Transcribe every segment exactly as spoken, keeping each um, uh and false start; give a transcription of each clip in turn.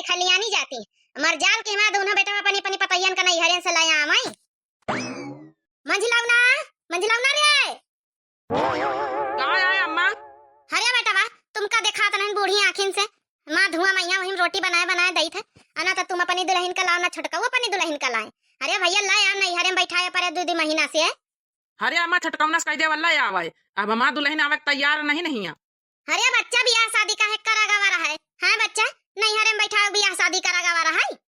खलियानी जाती। मर जाल के हमार दोनों बेटवा अपनी, अपनी पतोहियन का नैहरियन से लाया आवाई। मंझिलौना, मंझिलौना रे। का है अम्मा? अरे बेटवा, तुमका देखात नहीं बूढ़ी आँखिन से। माँ धुआं मैया वहीं रोटी बनाए, बनाए दई थे। अना तो तुम अपनी दुल्हन का लाओ, ना छोटकऊ अपनी दुल्हन का लाए। अरे भैया, ला यार, नैहरे में बैठाए परे दू, दू महीना से। अरे अम्मा, छोटकौना से कह दे, वल्ला आवे। अब हमार दुल्हन आवे के तैयार नहीं, नहीं है। अरे बच्चा, बियाह शादी काहे करा गवा रहा है? हाँ बच्चा, नैहरे में बैठा बियाह शादी करा गवा रहा है?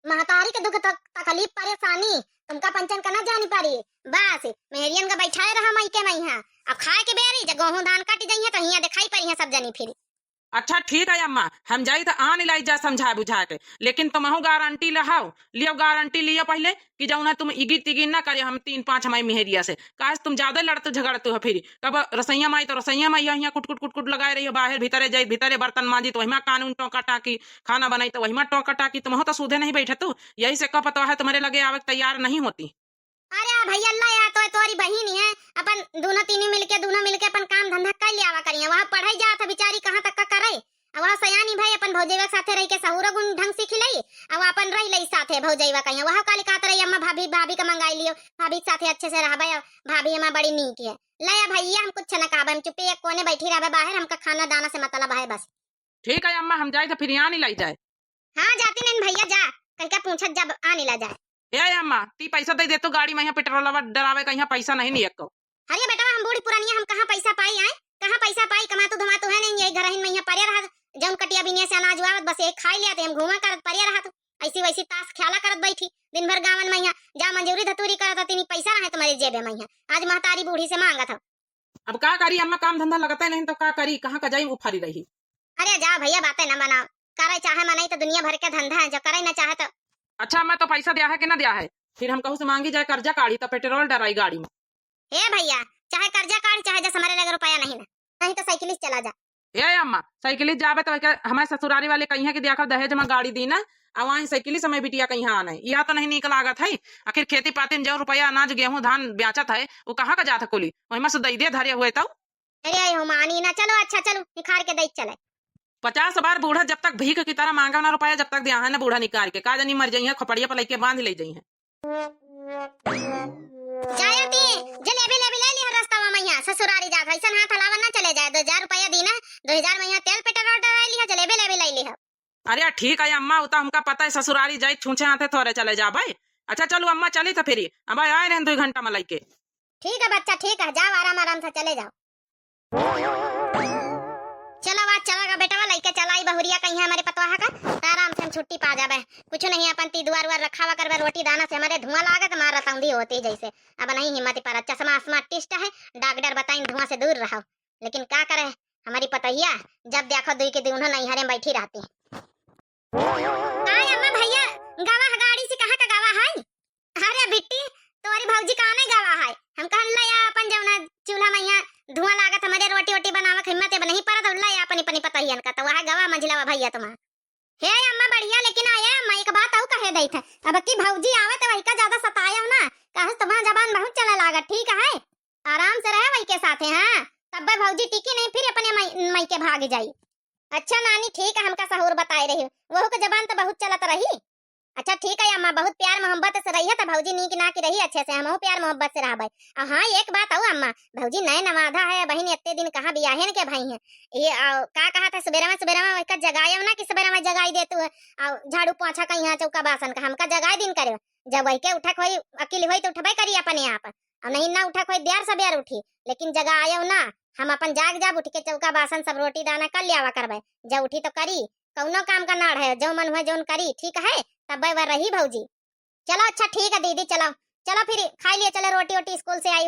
महतारी के दुख तक-, तकलीफ, परेशानी तुमका पंचन का ना जानी पड़ी। बस मेहरियन का बैठाए रहा मइके मइहाँ। अब खाए के बेरी, जब गेहूं धान कट जइहे तो हियाँ दिखाई पड़ी है सब जनी फिर। अच्छा ठीक है अम्मा, हम जाई तो आन लाई जा समझा बुझा के, लेकिन तुमहू गारंटी लहाओ, लियो गारंटी लियो पहले कि जौन है तुम इगिन तिगिन ना करे हम तीन पाँच हमारी मेहरिया से। काहे से तुम ज्यादा लड़तू झगड़तू हो फिर? कब रसोइया माई तो रसोइया माई हियाँ कुट कुट कुट कुट लगाए रही हो, बाहर भीतरे जाई, भीतरे बर्तन मांजी तो वहिमा कानून टोंका टाकी, खाना बनाई तो वहिमा टोंका टाकी, तुमहू तो सूधे नहीं बैठतू। यही से कब पतवा है तुम्हारे लगे आवे के तैयार नहीं होती। अरे भैया, ला यार, तो तोरी बहिन है, अपन दोनों तीनों मिलके, दोनों मिलके अपन काम धंधा कर लियावा करिए। वहाँ पढ़ाई जात है बेचारी, कहाँ तक का करे। अब वहाँ सयानी भाई अपन भौजैवा के साथे रह के सहुरो गुण ढंग सीखी लई, अब अपन रह लई साथे भौजैवा कहिए। वहाँ काली कहत रही, "अम्मा भाभी, भाभी का मंगाई लियो, भाभी के साथे अच्छे से रहबे, भाभी हमार बड़ी नीक है।" ला या भैया, हम कुछ न कहबे, हम चुप्पे एक कोने बैठी रहबे बाहर, हमका खाना दाना से मतलब है बस। ठीक है अम्मा, हम जाई तो फिर यहाँ नहीं लाई जाए। हाँ, जाती नहीं भैया, जा, कल का पूछत जब आ नहीं ला जाए। ए अम्मा, ती पैसा दे दे तू गाड़ी में, यहाँ पेट्रोलवा डरावे का यहाँ पैसा नहीं, नहीं एको। अरे बेटवा, हम बूढ़ी पुरानिया, हम कहाँ पैसा पाई आए, कहाँ पैसा पाई? कमातू धमातू है नहीं, यही घरहिन में यहाँ पड़े रहत, जौन कटिया बिनिया से अनाज उआवत, बस यही खाई लिया, हम घूमा करत पड़े रहत, ऐसी वैसी ताश खेला करत बैठी दिन भर गावन में यहाँ, जा मंजूरी धतूरी करत हती, नहीं पैसा रहे तुम्हारे जेबे में यहाँ, आज महतारी बूढ़ी से मांगत हो। अब का करी अम्मा, काम धंधा लगते नहीं तो का करी, कहाँ का जाई उफारी रही। अरे जा भैया, बातें न बनाओ, करे चाहे मनई तो दुनिया भर के धंधा है, जो करे न चाहे तो। अच्छा अम्मा, तो पैसा दिया है कि ना दिया है? फिर हम कहूँ से मांगी जाए कर्जा काढ़ी तो पेट्रोल डराई गाड़ी में। ए भैया, चाहे कर्जा काढ़ी, चाहे जस हमारे लगे रुपया नहीं ना, नहीं तो साइकिल से चला जा। ए अम्मा, साइकिल से जाबे तो हमारे ससुरारी वाले कहिए कि दिया कर दहेज में गाड़ी दी ना, आ वहीं साइकिल से मैं बिटिया कहीं आना है, यह तो नहीं नीक लागत है। आखिर खेती पाती में जो रुपया अनाज गेहूं धान बेचत है, वो कहाँ का जात है कुली? वही में से दई दे धरे हुए तो। अरे हो मानी ना, चलो अच्छा चलो, निखार के दई चले। पचास बार बूढ़ा जब तक भीख की तरह मांगा ना रुपया, जब तक दिया है ना बूढ़ा निकाल के, का जानी मर जाइए, खोपड़िया पर लेके बांध ले जाइए। जाए ती, जलेबी लेबी ले लिया रास्ता में, मैया ससुरारी जात है, ऐसन हाथ हलावा ना चले जाए, दो हजार रुपया दी ना, दो हजार में यहाँ तेल पेट्रोल डरा लिया, जलेबी लेबी ले लिया। अरे ठीक है अम्मा, वो तो हमका पता है, ससुरारी जाई छूछे हाथे थोड़े चले जाबे। अच्छा चलो अम्मा, चली तो फिर, अब आए रहे दो घंटा में लइके। ठीक है बच्चा, ठीक है, जाओ आराम आराम से चले जाओ। चलो आज चला गा बेटवा, लइके चला आई बहुरिया कहीं हमारे पतवाह का, तो आराम से हम छुट्टी पा जाबे। कुछ नहीं, अपन ती दुआर उआर रखावा करबे, रोटी दाना से हमारे धुआं लागत, मारा तौंधी होती जैसे। अब नहीं हिम्मत पर, चश्मा आसमा टिस्ट है, डॉक्टर बताइन धुआं से दूर रहो। लेकिन का करे, हमारी पतोहिया जब देखो दुई के दुई उन्हों नैहरे में बैठी रहती। काय अम्मा भैया, गवा है गाड़ी से, कहाँ का गवा है? अरे बिट्टी, तोरी भौजी का नहीं गवा है? हम कहन ला या अपन जौना चूल्हा में यहाँ धुआं लागत, हमारे रोटी वोटी बनावे के हिम्मत अब नहीं परत, ला या अपनी अपनी पतोहियन का, तो वह गवा मंझिला भैया तुम्हार। हे अम्मा बढ़िया, लेकिन आए अम्मा एक बात और कहे दई थे, अब की भौजी आवे तो वही का ज्यादा सताए हो ना, कहे तुम्हार जबान बहुत चला लागत, ठीक है? आराम से रहे वही के साथे, हाँ, तब्बे भौजी टिकी नहीं, फिर अपने माई, माई के भाग जाई। अच्छा नानी, ठीक है, हमका सहूर बताए रही, वहू के जबान तो बहुत चलत रही। अच्छा ठीक है अम्मा, बहुत प्यार मोहब्बत से रही है तो भौजी नीक ना की रही, अच्छे से हमहू प्यार मोहब्बत से रहबे। और हाँ, एक बात और अम्मा, भौजी नए नवाधा है, बहिन इतने दिन कहाँ बियाहे न के भाई हैं, ये आ, का कहा था, सुबेरा में, सुबेरा में का जगाए ना कि सुबेरा में जगाई दे तू, और झाड़ू पोछा का यहाँ चौका बासन का हमका जगाए दिन करे, जब वही के उठक होई, अकिल होई तो उठबे करी अपने आप, और नहीं ना उठक होई देर सबेर उठी, लेकिन जगाए ना, हम अपन जाग जाब उठ के चौका बासन सब रोटी दाना कर लियावा करबे, जब उठी तो करी, कौनो काम का नाड़ है, जो मन हुआ जौन करी, ठीक है, तब वह रही भौजी। चलो अच्छा ठीक है दीदी, चलो, चलो फिर खाई लिए, चलो रोटी वोटी स्कूल से आई।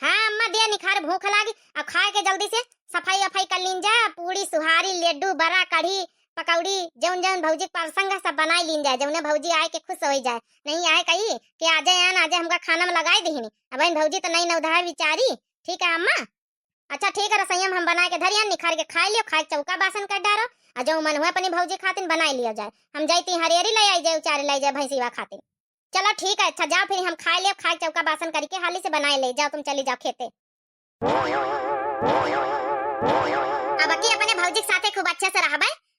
हाँ अम्मा, दे निखार भूख लागी, अब खाए के जल्दी से सफाई वफाई कर लीन जा, पूड़ी सुहारी लड्डू बड़ा कढ़ी पकौड़ी जौन जौन भौजी के पसंद है सब बनाई लीन जाए, जौने भौजी आए के खुश हो जाए, नहीं आए कही कि आजे आन आजे हमका खाना में लगाई दीनी। अब इन भौजी तो नहीं नौधा है बेचारी, ठीक है अम्मा। अच्छा ठीक है, रसोईया में हम बनाए के धरिया, निखार के खाए लियो, खाए के चौका बासन कर डारो, आ जो मन हुआ अपनी भौजी खातिन बनाए लियो जाए। हम जाइती हरियरी ले आई जाए, उचारे ले जाए भैंसीवा खातिन। चलो ठीक है, अच्छा जाओ फिर हम खाए लियो, खाए के चौका बासन करके हाली से बनाए ले जाओ, तुम चली जाओ खेते। अब की अपने भौजी के साथे खूब अच्छे से रहबे,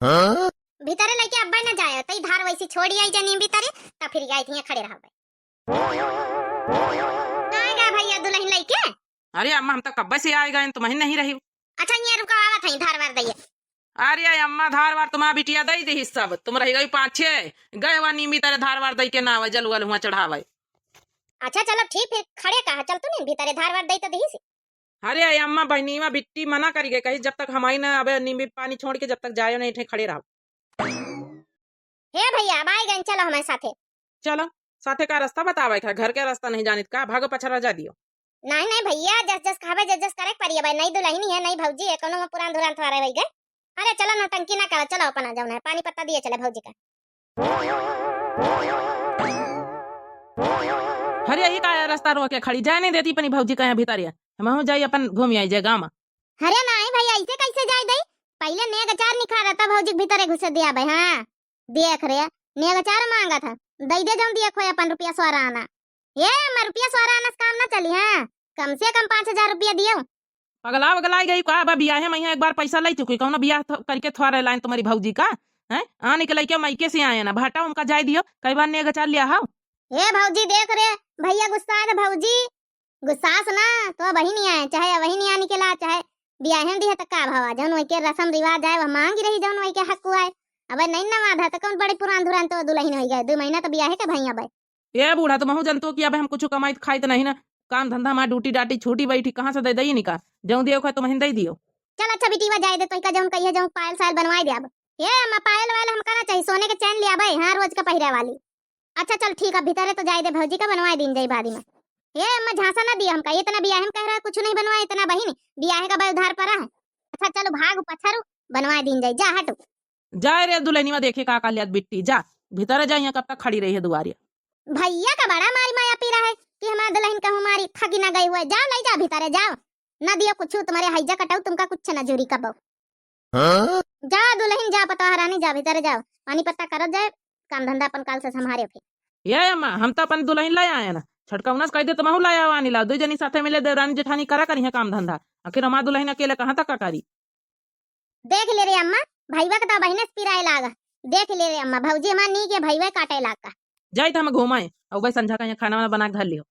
हाँ? भीतरे लइके अब्बे न जाए, तई धार वैसी छोड़ी आई जनी भीतरे, तब फिर आई थी खड़े रहबे। आ गया भैया दुलहिन लइके। अरे अम्मा, हम तो कब्बे से आए गए, तुम ही नहीं रही। अच्छा, ये रुका, आवत है, धार वार दइए। अरे अम्मा, धार वार तुम्हारा बिटिया दई दी सब, तुम रह गई पाँच छे, गए हुआ नीम भीतरे धार वार दई के ना आवे, जलुआ लुआ चढ़ावे। अच्छा चलो ठीक, फिर खड़े का है, चल तू नहीं भीतरे धार वार दई तो दही से। अरे अम्मा, बहनीवा बिट्टी मना करी गई, कही जब तक हम आई ना, अबे नीम पानी छोड़ के जब तक जायो नहीं, ठे खड़े रहो। हे भैया, अब आए गए, चलो हमारे साथे। चलो, साथे का रास्ता बतावे का, घर के रास्ता नहीं जानित का, भागो पछरा जा दियो। नहीं, नहीं भैया, जस जस कहबे, जस जस करे के पड़ी, भाई, नई दुलहिनी है, नई भौजी है, कोनो में पुरान धुरान थोड़ा रह गए। अरे चलो, नौटंकी ना करो, चलो अपना जौन है, पानी पत्ता दिए चले भौजी का। अरे, यही का रास्ता रोके खड़ी, जाए नहीं देती अपनी भौजी का यहाँ भीतर, ये हमहू जाई अपन घूम आई जाए गाँव में। अरे नहीं भैया, ऐसे कैसे जाए दई? पहले नेग अचार निखारा, तब भौजी के भीतरे घुसे दिया भाई। हाँ, देख रे, नेग अचार मांगा था, दई दे जौन दिया खोए अपन रुपया सोरा आना। ए, मैं रुपया सोरा आना से काम ना चली, हाँ, कम से कम पाँच हजार रुपया दियो। पगला वगला गई का? बा बियाहे में यहाँ एक बार पैसा ले चुकी, कौनो बियाह थो-, करके थोड़ा लाइन तुम्हारी भौजी का, हैं? आने के लइके मायके से आए ना, भाटा उनका जाए दियो, कई बार नेग अचार लिया हो। ए भौजी देख रे, भैया गुस्सा है भौजी, गुस्सास ना, तो वही नहीं आए, चाहे वही नहीं आने के ला, चाहे बियाहे में दिया तो का भवा, जौन वही के रस्म रिवाज आए, वह मांगी रही, जौन वही के हक हुआ है। अब नहीं नवाद है, तो कौन बड़े पुरान धुरान तो दुलहिन हो गए, दो महीना तो बियाहे के भई अब। ए बूढ़ा, तुमहू जनतो कि अब हम कुछ कमाइत खाइत नहीं ना, काम धंधा मा ड्यूटी डाटी छूटी बैठी, कहाँ से दे दई निका, जौन दियो खाए तुमहिन दे दियो। चल अच्छा बिटिया जाए दे, तो का जौन कहिए, जौन पायल सायल बनवाए दे अब। ए अम्मा, पायल वायल हमका ना चाहिए, सोने के चैन ले आबे, हाँ, रोज का पहिरे वाली। अच्छा चल ठीक है, भीतरे तो जाए दे, भौजी का बनवाए दिन जाई बाद में। ए अम्मा, झांसा ना दिया हमका, इतना बियाहे में कह रहा है कुछ नहीं बनवाए, इतना बहिन बियाहे का बे उधार पड़ा है। अच्छा चलो भाग पछारू, बनवाए दिन जाई, जा हटू। जाए रे दुलहिनिया, देखे का का लियात बिट्टी, जा भीतरे जा, यहाँ कब तक खड़ी रही है दुआरे। भैया का बड़ा मारी माया पी रहा है कि हमार दुलहिन कहूँ मारी थकी ना गई हुए, जाओ ले जा भीतरे जाओ, ना दियो कुछ तुम्हारे हैजा कटाऊ, तुमका कुछ ना जूरी कबो। हाँ? जा दुलहिन जा, पतोह रानी जा, भीतरे जाओ, पानी पत्ता करत जाए, काम धंधा अपन काल से संभारे फिर। ये अम्मा, हम तो अपन दुलहिन ले आए ना, छटकौना से कह दे तुमहू ले आओ आनी लाओ, दो जनी साथे मिले देवरानी जेठानी करा करी है काम धंधा, आखिर हमार दुलहिन अकेले कहाँ तक का करी। देख ले रे अम्मा, भईवा के तो बहिने से पिराए लागा। देख ले रे अम्मा, भौजी हमार नीक है, भईवा काटे लाग का। जाई तो हम घूमाए, और भाई संझा का यहाँ खाना वाना बना के धर लियो।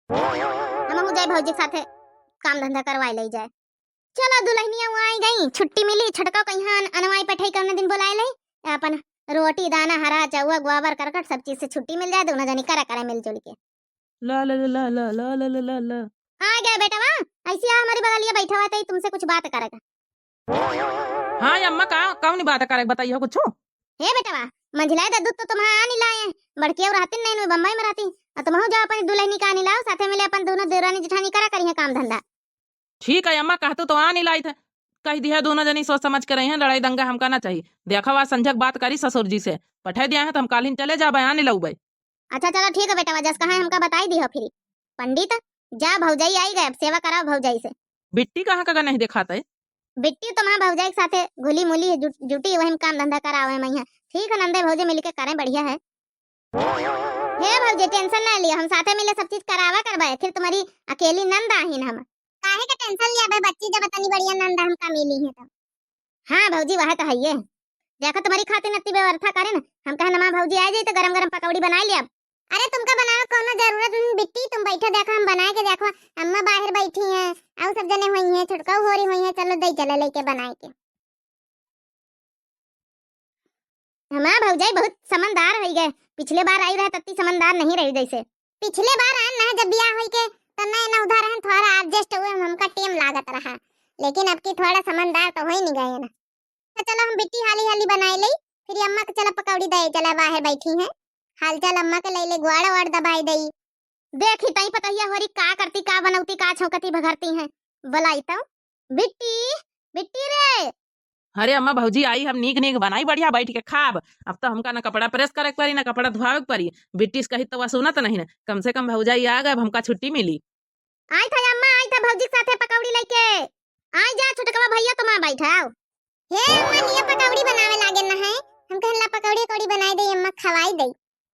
हमहू जाए भौजी के साथे काम धंधा करवाए ले जाए। चलो दुलहिनिया वो आई गई, छुट्टी मिली, छटका कहीं अन-, अनवाई पठाई करने दिन बुलाए ले, अपन रोटी दाना हरा चौवा गोबर करकट सब चीज से छुट्टी मिल जाए, दोनों जनी करा करे मिलजुल के। ला, ला, ला। आ गया बेटवा, ऐसे आ हमारी बगलिया बैठा हुआ, तो तुमसे कुछ बात करेगा। हाँ अम्मा, का, कौन बात करे, बताइयो कुछ। हे बेटवा, मंझिला दद्दू तो तुम्हारा आनी लाए, बड़की और रहती नहीं, बम्बई में रहती, और तुमहू जाओ अपनी दुलहिनी का आनी लाओ, साथे मिले अपन दोनों देवरानी जेठानी करा करी है काम धंधा। ठीक है अम्मा, कहतू तो आनी लाइत है, कह दिया दोनों जनी सोच समझ के रही हैं, लड़ाई दंगा हमका ना चाहिए। देखा हुआ संझक बात करी ससुर जी से, पठे दिया है तो हम कालिन चले जाबे, आनी लउबे। अच्छा चलो ठीक है बेटवा, जस कहा है हमका बताई दी हो फिर। पंडित, जा भौजाई आई गए, अब सेवा कराओ भौजाई से। बिट्टी कहाँ का नहीं देखात है? बिट्टी तो माँ भौजाई के साथे घुली मुली है, जुट-, जुटी वही में काम धंधा करावे मैया। ठीक है नंदे भौजी मिलके करें, बढ़िया है। हे भौजी tension ना लियो, हम साथे मिले सब चीज करावा करबे, फिर तुम्हारी अकेली नंद आहिन हम। काहे का tension लिया बे बच्ची, जब इतनी बढ़िया नंद हमका मिली है तो। हाँ भौजी, वह तो है ये। देखो तुम्हारी खातिर अति व्यवस्था करे ना, हम कहन हमार भौजी आ जाई तो गरम गरम पकौड़ी बनाइ लेब। अरे तुमका बनावे कौनो जरूरत नहीं बिट्टी, तुम बैठो देखो हम बनाइ के देखो। अम्मा बाहर बैठी हैं, अउ सब जने होइहैं, छोटकऊ होरी होइहैं, चलो दे चले लइके बनाइ के। हमार भौजाई बहुत समझदार होइ गए, पिछले बार आई रहे तत्ती समझदार नहीं रही जैसे। पिछले बार आन ना जब बियाह होई के, तो नए नौधा रहन, थोड़ा adjust हुए में हमका time लागत रहा, लेकिन अब की थोड़ा समझदार तो होइ नहीं गए ना। तो चलो हम बिट्टी हाली हाली बनाइ लेई, फिर अम्मा के चलो पकौड़ी दे, चला बाहर बैठी हैं, हाल चाल अम्मा के लइ ले, ग्वाड़ वाड़ दबाइ देई। देखी तई पतोहिया होरी का करती, का बनौती, का छौंकती भगरती हैं। बोलाई तो, बिट्टी, बिट्टी रे। अरे अम्मा, भौजी आई, हम नीक नीक बनाई, बढ़िया बैठ के खाब। अब तो हमका ना कपड़ा press करे के परी, ना कपड़ा धोआवे के परी। बिट्टी से कही तो वह सुनत नहीं ना। कम से कम भौजाई आ गए, अब हमका छुट्टी मिली। आई था अम्मा, आई था भौजी के साथे पकौड़ी लइके। आई जा छोटकवा भैया, तुम आ बैठाओ। हे अम्मा, लिया पकौड़ी बनावे लागे ना है। हम कहन ला पकौड़ी कौड़ी बनाइ दे अम्मा, खवाइ दे।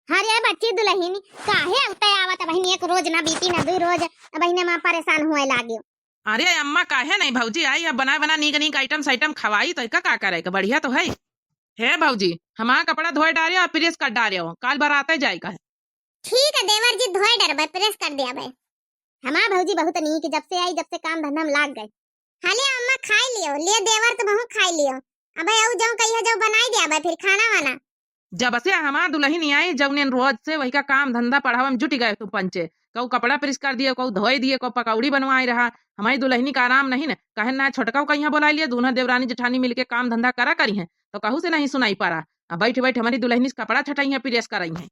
अरे बच्ची दुलहिन, काहे उतै आवत बहिन, एक रोज ना बीती ना दुइ रोज, अब बहिन हम परेशान हुए लागे। अरे अम्मा, काहे नहीं, भौजी आई, अब बनाए बना नीक नीक item साइटम खवाई, तो का, का करे के, बढ़िया तो है। हे भौजी, हमार कपड़ा धोए डारे और press कर डारे हो, काल बराते जाए का है। ठीक है देवर जी, धोए डरबे, press कर देबे। हमार भौजी बहुत नीक, जब से आई, जब से काम धंधा में लाग गए। हाले अम्मा खाइ लियो, ले देवर तुमहू खाइ लियो। अबे अउ जाऊं कहिया जाऊं बनाइ देबे फिर खाना वाना। जब से हमार दुलहिन आई, जौने रोज से वही का काम धंधा पढ़ावा में जुटि गए तू पंचे। कऊ कपड़ा press कर दिए, कऊ धोए दिए, कऊ पकौड़ी बनवाए रहा। हमारी दुलहिनी का आराम नहीं न, कहे ना छोटका कहिया बोलाइ लिया, दूनो देवरानी जेठानी मिलके काम धंधा करा करिहैं, तो कहू से नहीं सुनाई परा। अब बैठ बैठ हमारी दुलहिनी से कपड़ा छटइहैं, press करइहैं।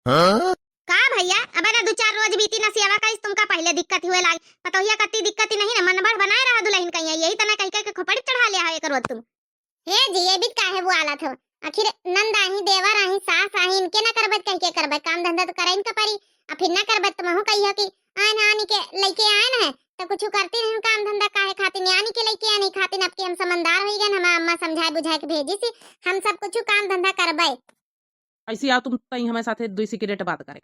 हाँ? का भैया, अबे ना दू चार रोज बीती ना सेवा कइस, तुमका पहिले दिक्कत हुए लाग। पतोहिया कत्ती दिक्कत ही नहीं ना, मन बढ़ बनाए रहा दुलहिन कहिया, यही तना कहि कहि के खोपड़ी चढ़ा लिया है एक रोज तुम। हे जी, ये भी काहे बोआलत हो? आखिर नंद आही, देवर आही, सास आही, इनके ना करबे त कहिके करबे? काम धंधा तो करे इनका परी। आ फिर ना करबे त महू कहियो कि आन आनी के लइके आन है, तो कुछ करती नहीं काम धंधा, काहे खातिर आनी के लइके आनी खातिर? अब के हम समझदार होइ गए, हमार अम्मा समझाए बुझाए के भेजी सी, हम सब कुछ काम धंधा करबे। ऐसी आओ तुम तई हमारे साथे दुई सिगरेट बात करे।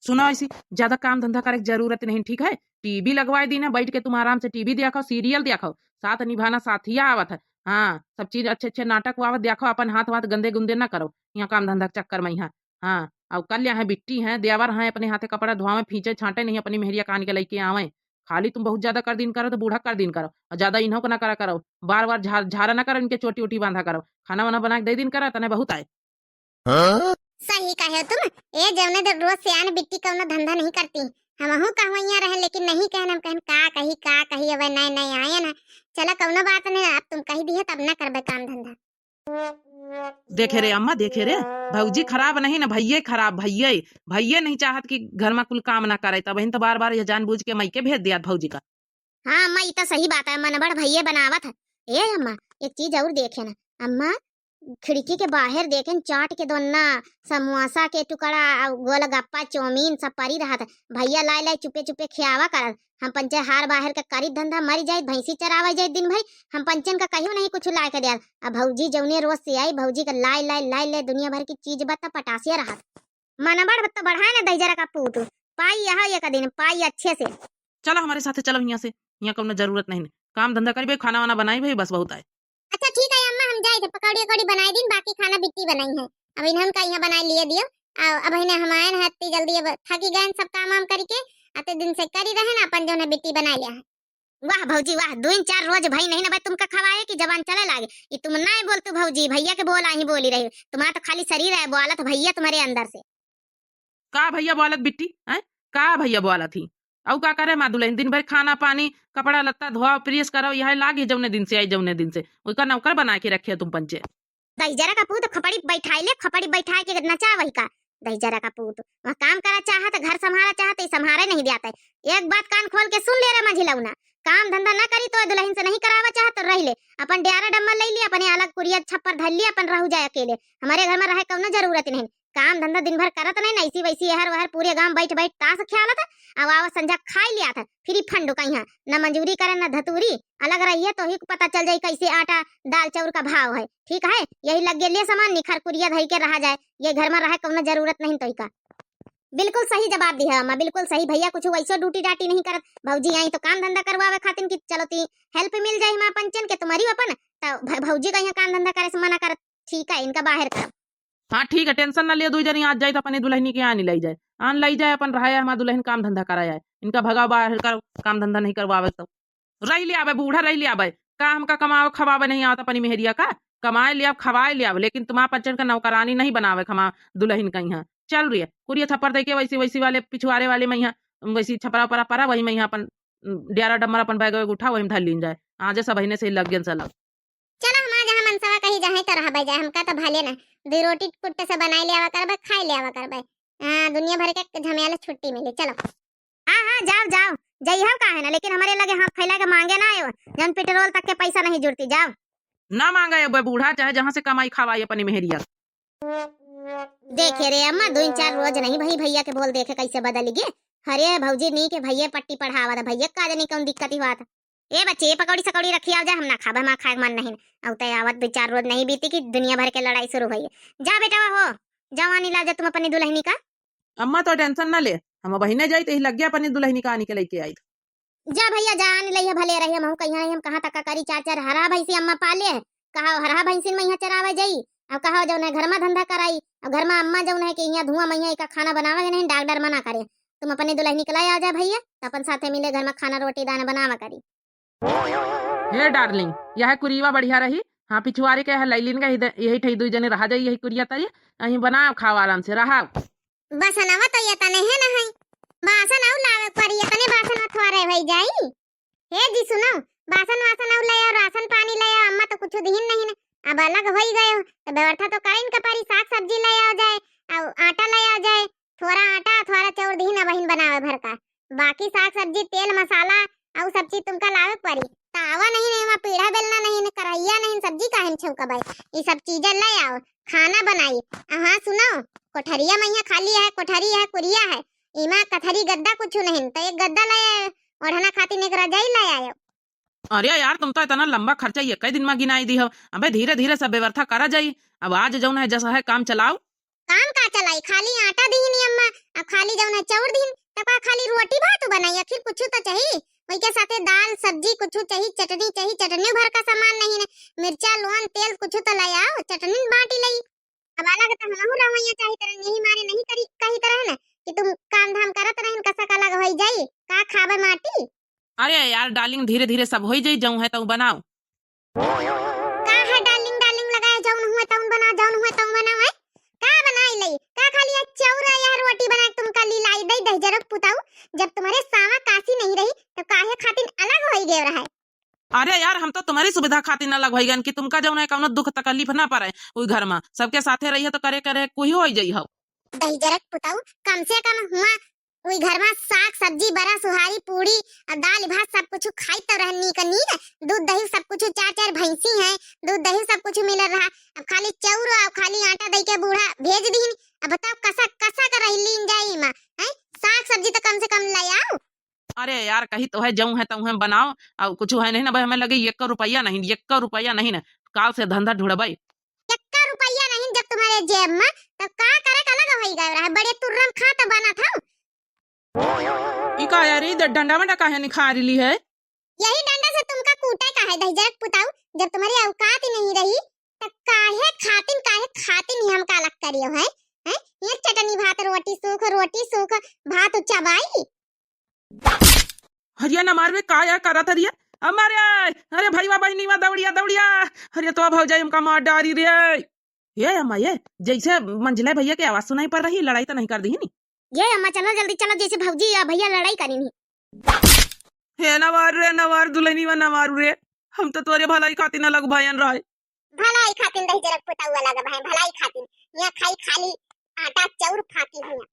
सुनो, ऐसी ज्यादा काम धंधा करे के जरूरत नहीं, ठीक है? टीवी लगवाए दीन है, बैठ के तुम आराम से टीवी देखो, सीरियल देखो, साथ निभाना साथिया आवत है। हाँ, सब चीज अच्छे अच्छे नाटक आवत देखो, अपन हाथ वाथ गंदे गुंदे ना करो यहाँ काम धंधा के चक्कर में यहाँ। हाँ, और कल यहाँ बिट्टी हैं, देवर हैं, अपने हाथे कपड़ा धोआवे, फींचे छांटे नहीं, अपनी मेहरिया कान के लइके आवे। खाली तुम बहुत ज्यादा कर दीन करो तो बूढ़ा कर दीन करो, और ज्यादा इन्हों को ना करा करो, बार बार झार झारा ना करो, इनके चोटी ओटी बांधा करो, खाना वाना बना के दे दीन करो, तने बहुत आए। हाँ? सही कहे तुम। ए, जौने दिन रोज से आन बिट्टी कौनो धंधा नहीं करती, हमहू कहवैया रहे, लेकिन नहीं कहन, हम कहन का कही, का कही, अब नए नए आए ना। चला कौनो बात नहीं, अब तुम कही दिए तब ना करबे काम धंधा। देखे रे अम्मा, देखे रे, भौजी खराब नहीं ना, भैये खराब, भैये, भैये नहीं चाहत कि घर में कुल काम ना करे, तब तो बार बार ये जानबूझ के मइके भेज दिया भौजी का। हाँ अम्मा, ई तो सही बात है, मनबढ़ भैये बनावत है। ए अम्मा, एक चीज और देखे ना अम्मा, खिड़की के बाहर देखेन, चाट के दोन्ना, समोसा के टुकड़ा, अउ गोलगप्पा, चाउमीन सब परी रहत है। भैया लाए लाए चुपे चुपे खियावा करत। हम पंचे हार बाहर के करी धंधा, मरी जाइत, भैंसी चरावे जाइत दिन भर, हम पंचन का कहियो नहीं कुछ लाए के दिया। अब भौजी जौने रोज से आई, भौजी का लाए लाए लाए लाए दुनिया भर की चीज बता पटासिया रहत। मनबढ़ तो बढ़ाए ना दहिजरा का पूत, पाई यहाँ एक दिन, पाई अच्छे से। चलो हमारे साथे, चलो यहाँ से, यहाँ कौनो जरूरत नहीं, काम धंधा करी भाई, खाना वाना बनाई भाई, बस बहुत आए। अच्छा ठीक है अम्मा, हम जाइत है, पकौड़ी उकौड़ी बनाई दीन, बाकी खाना बिट्टी बनाई है, अब इन्हन का यहाँ बनाए लिए दियो। आ, अब इन्हें हम आए हैं इतनी जल्दी, अब थकी गए सब काम वाम करके, अतने दिन से करी रहे ना, अपन जौन है बिट्टी बनाए लिया है। वाह भौजी वाह, दुइन चार रोज भई नहीं ना भाई तुमका खवाए कि जबान चले लागे। ये तुम नहीं बोलतू भौजी, भैया के बोला ही बोली रही। तुम्हारा तो खाली शरीर है बोलत भैया तुम्हारे अंदर से। का भैया बोलत बिट्टी, हैं? का भैया बोलत ही? अउ का करे माँ दुलहिन, दिन भर खाना पानी, कपड़ा लत्ता धोआ, प्रेस करो, यह लागी जौने दिन से आई, जौने दिन से ओका नौकर बना के रखे तुम पंचे। दहिजरा का पूत खपड़ी बैठाई ले, खपड़ी बैठाई के नचा वही का। दहिजरा का पूत वह काम करा चाहत, घर संभाला चाहत, ई संभारे नहीं देत है। एक बात कान खोल के सुन ले रे मझिलौना, काम धंधा ना करी तो दुलहिन से नहीं करावा चाहत तो रह ले, अपन डेरा डम्मर ले ली, अपने अलग कुरिया छप्पर धर ली, अपन रहू जाए अकेले। हमारे घर में रहे कौनो जरूरत नहीं। काम धंधा दिन भर करत नहीं, ऐसी वैसी एहर वहर पूरे गांव बैठ बैठ ताश खेलत, अब आवा संझा खाई लिया था, फ्री फंड कहीं ना मंजूरी करे ना धतूरी। अलग रहिए तो ही पता चल जाई कैसे आटा दाल चाउर का भाव है। ठीक है, यही लग गए ले सामान निखर कुरिया धई के रहा जाए, ये घर में रहे कौनो जरूरत नहीं तो का। बिल्कुल सही जवाब दिया अम्मा, बिल्कुल सही। भैया कुछ वैसो ड्यूटी डाटी नहीं करत, भौजी आई तो काम धंधा करवावे खातिर कि चलो ती हेल्प मिल जाए माँ पंचन के तुम्हारी अपन, तो भ-, भौजी का यहाँ काम धंधा करे से मना करत। ठीक है, इनका बाहर कर। हाँ ठीक है, tension ना ले, दुई जनी आज जाए तो अपने दुलहनी के आन लई जाए, आन लई जाए, अपन रहा है, हमार दुलहन काम धंधा करा जाए, इनका भगाओ बाहर कर, काम धंधा नहीं करवावे तो। रही ले आवे बूढ़ा, रही ले आवे, का हमका कमावे खवावे नहीं आवत अपनी मेहरिया का? कमाए ले आव, खवाए ले आव, लेकिन तुम्हार पच्चन का नौकरानी नहीं बनावे खमा दुलहन कइहाँ। चल रही है कुरिया थप्पड़ दे के वैसी वैसी वाले पिछुआरे वाले मइहाँ, वैसी छपरा उपरा परा, वही मइहाँ अपन, उम, डियारा डम्मर अपन बैग वैग उठा, वही में धर लीन जाए। आज सब बहिने से लग गन सलग। चला हमार जहाँ मनसवा कही जहाँ तो रहबे जाए, हमका तो भले ना, दो रोटी कुट्टे से बनाए ले आवा करबे, खाए ले आवा करबे। हाँ, दुनिया भर के झमेला छुट्टी मिली। चलो। हाँ, हाँ, जाओ, जाओ, जइहव काहे ना, लेकिन हमरे लगे हाथ फैला के मांगे ना आयो, जौन पेट्रोल तक के पैसा नहीं जुड़ती, जाओ। ना मांगे अब बूढ़ा, चाहे जहाँ से कमाई खवाई अपनी मेहरिया। देखे रे अम्मा, दो चार रोज नहीं भई, भैया के बोल देखे कैसे बदल गे। अरे भौजी, नी के भैया पट्टी पढ़ावत, भैया का जानी कौन दिक्कत ही हुआ था। ए बच्चे, ये पकौड़ी सकौड़ी रखी आओ जा, हम ना खाबे, हमार खाए के मन नहीं। अब तो आवत दो चार रोज नहीं बीती कि दुनिया भर के लड़ाई शुरू हुई। जा बेटवा हो, जाओ आनी ला जा तुम अपनी दुलहनी का। अम्मा तो tension ना ले, हम बहिने जाई तो ही लग गया अपनी दुलहनी का आनी के लेके आई। जा भैया जा, आनी लइहे भले रहिए, महू कहिया हम कहाँ तक का करी, चार चार हरा भैंसी अम्मा पाले, कहा हरा भैंसिन में यहाँ चरावे जाई, अब कहा जौन है घर में धंधा कराई, अब घर में अम्मा जौन है कि यहाँ धुआं में यहाँ का खाना बनावे के नहीं, डॉक्टर मना करे, तुम अपनी दुलहनी के लाई आ जा भैया, तो अपन साथे मिले घर में खाना रोटी दाना बनावा करी। हे darling, यह कुरीवा बढ़िया रही। हाँ, पिछुआरे के यह लैलिन का इधर, यही ठई दुई जने रहा जाई, यही कुरिया तरी, यहीं बनाओ, खाओ आराम से, रहा। बसनवा तो ये तने है ना है, बासन आउ लावे परी, ये तने बासन अथवारे भई जाई। हे जी सुनो, बासन वासन आउ ले आओ, राशन पानी ले आओ, अम्मा तो कुछ दिहिन नहीं ने, अब अलग होई गयो, तो व्यवस्था तो करिन का परी, साग सब्जी ले आओ जाए, आउ आटा ले आओ जाए, थोड़ा आटा, थोड़ा चाउर दिहिन, अब बहिन बनावे भर का। बाकी साग सब्जी, तेल मसाला, अउ सब चीज तुमका लावे के पड़ी। तावा नहीं, नहीं, वहाँ पीढ़ा बेलना नहीं, न करहिया नहीं, सब्जी काहे न छौंका भाई? ई सब चीजें ले आओ, खाना बनाई। आ हाँ सुनो, कोठरिया में यहाँ खाली है, कोठरी है, कुरिया है, इमा कथरी गद्दा कुछ नहीं, तो एक गद्दा ले आयो, ओढ़ना खातिर एक रजाई ले आयो। अरे यार, तुम तो इतना लंबा खर्चा ये कई दिन में गिनाई दी हो। अबे धीरे धीरे सब व्यवस्था करा जाई। अब आज जौन है जैसा है काम चलाओ। काम का चलाई, खाली आटा दीनी अम्मा, अब खाली जौन है चाउर दीन, तब का खाली रोटी भात बनाई, आखिर कुछ तो चाहिए। वही के साथे दाल सब्जी कुछ चाहिए, चटनी चाहिए, चटनी भर का सामान नहीं ने, मिर्चा लून तेल कुछ तो ले आओ, चटनी बांटी लई। अब अलग तो हमहू रवैया चाही तरह, यही मारे नहीं करी, कही तरह ना कि तुम काम धाम करत रहन, कसा का अलग होई जाई, का खाबे माटी। अरे यार darling, धीरे धीरे सब होई जाई, जौन है तौ बनाओ। का है darling darling लगाए, जौन हुए तौन बना, जौन हुए तौन बनाओ, हैं? का बनाई लई? का खाली आज चाउर या रोटी बना के तुमका ली लाई दई दहिजरक पुताऊ? जब तुम्हारे सावा काशी नहीं रही, तो काहे खातिन अलग होई गए रहे? अरे यार, हम तो तुम्हारी सुविधा खातिन अलग होई गन कि तुमका जौन है कौनो दुख तकलीफ ना पड़े। उई घर में सबके साथे रहिए तो करे करे कोई होई जाई हो। दहिजरक पुताऊ, कम से कम हुआ उई घर में साग सब्जी, बरा सुहारी, पूड़ी और दाल भात सब कुछ खाई तो रहन नीक नीक, दूध दही सब कुछ, चार चार भैंसी हैं, दूध दही सब कुछ मिल रहा। अब खाली चाउर और खाली आटा दई के बूढ़ा भेज दीन। अब बताओ कसा कसा कर रही लीन जाई माँ, हैं? साग सब्जी तो कम से कम ले आओ। अरे यार, कही तो है जौन है तौन है बनाओ, और कुछ है नहीं ना भाई, हमें लगे एक रुपया नहीं, एक रुपया नहीं ना, काल से धंधा ढूंढबे। एक्का रुपया नहीं जब तुम्हारे जेब में, तब का करे का लगा होई गए रहा? बड़े तुर्रम खा तो बना था। ई का यार, ई ड-, डंडा वंडा काहे निखार ली है? यही डंडा से तुमका कूटे का है, दहिजरक पुताऊ? जब तुम्हारी औकात ही नहीं रही, तब काहे खातिन, काहे खातिन ही हमका अलग करियो है? हैं? ये चटनी भात रोटी सूख, रोटी सूख, भात चबाई। हरिया न मारबे, का या करत हरिया? अम्मा रे, अरे भईवा बहिनीवा दौड़िया, दौड़िया। अरे तो भौजाई हमका मार डारी रे। ये अम्मा ये, जैसे मंझले भैया के आवाज सुनाई पड़ रही, लड़ाई तो नहीं कर दी नी? ये अम्मा चलो जल्दी चलो, जैसे भौजी या भैया लड़ाई करी नी। हे नवार रे, नवार दुल्हनीवा नवार रे, हम तो तोरे भलाई खातिर अलग भयन रहे। भलाई खातिर दहिजरक पुतौआ अलग भयन, भलाई खातिर। यहाँ खाई खाली आटा चाउर फाकी हुआ।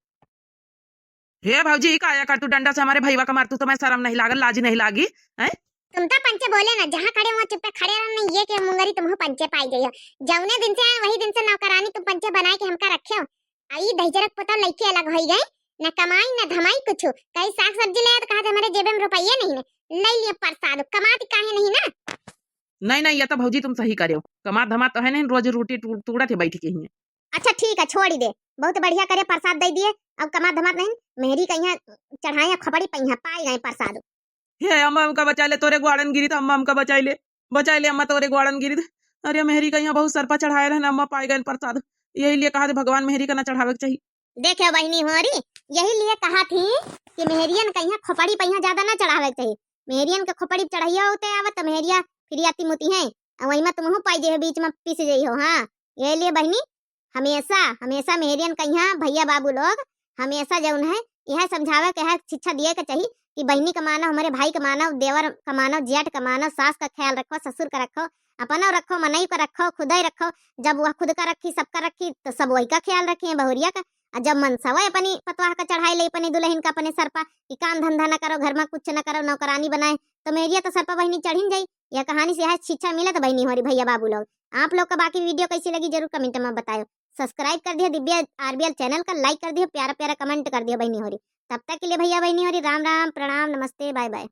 हे भौजी, ई का या कर तू डंडा से हमारे भईवा का मार, तू तुम्हें शर्म नहीं लागल, लाज नहीं लागी, हैं? तुम तो पंचे बोले ना, जहाँ खड़े वहाँ चुप्पे खड़े रहो, नहीं ये के मुंगरी तुम पंचे पाई गई हो। जौने दिन से आए वही दिन से नौकरानी तुम पंचे बनाए के हमका रखे हो। आई दहिजरक पुतौ लइके अलग होई गए, न कमाई न धमाई कुछ। कई साग सब्जी ले आए तो कहा हमारे जेबे में रुपये नहीं ने, ले लिए प्रसाद, कमात काहे नहीं ना? नहीं नहीं, ये तो भौजी तुम सही करे हो, कमात धमात तो है नहीं, रोज रोटी टू-, टूड़त है बैठ के ही। अच्छा ठीक है, छोड़ी दे, बहुत बढ़िया करे, प्रसाद दे दिए, अब कमात धमात नहीं, मेहरी कहिया चढ़ाए खपड़ी पहिया पाए गए प्रसाद। हे अम्मा, हमका बचाए ले, तोरे ग्वाड़न गिरित, अम्मा हमका बचाए ले, बचाए ले अम्मा, तोरे ग्वाड़न गिरित। अरे मेहरी कहिया बहुत सरपा चढ़ाए रहन, अम्मा पाए गए प्रसाद। यही लिए कहा थे भगवान मेहरी का ना चढ़ावे के चाहिए। देखे बहिनी होरी, यही लिए कहा थी कि मेहरियन कहिया खोपड़ी पहिया ज्यादा ना चढ़ावे के चाहिए। मेहरियन के खोपड़ी चढ़ाइया होते आवत तो मेहरिया फिर आती मुती हैं, और वही में तुमहू पाई जे बीच में पिस जाई हो। हाँ, यही लिए बहिनी हमेशा, हमेशा मेहरियन कहिया भैया बाबू लोग हमेशा जौन है यह समझावे के है, शिक्षा दिए के चाहिए कि बहिनी का मानो, हमारे भाई का मानो, देवर का मानो, जेठ का मानो, सास का ख्याल रखो, ससुर का रखो, अपनो रखो, मनई का रखो, खुदई रखो। जब वह खुद का रखी, सबका रखी, तो सब वही का ख्याल रखी है बहुरिया का। और जब मनसवा अपनी पतवाह का चढ़ाई ले, अपनी दुल्हन का अपने सर पा कि काम धंधा न करो, घर में कुछ न करो, नौकरानी बनाए, तो मेहरिया तो सर पा बहिनी चढ़िन जाई। यह कहानी से यह शिक्षा मिलत बहिनी होरी भैया बाबू लोग। आप लोग का बाकी video कैसी लगी जरूर comment में बतायो। Subscribe कर दियो दिव्या आरबीएल channel का, like कर दियो, प्यारा प्यारा comment कर दियो बहिनी होरी। तब तक के लिए भैया बहिनी होरी राम राम, प्रणाम, नमस्ते, bye bye।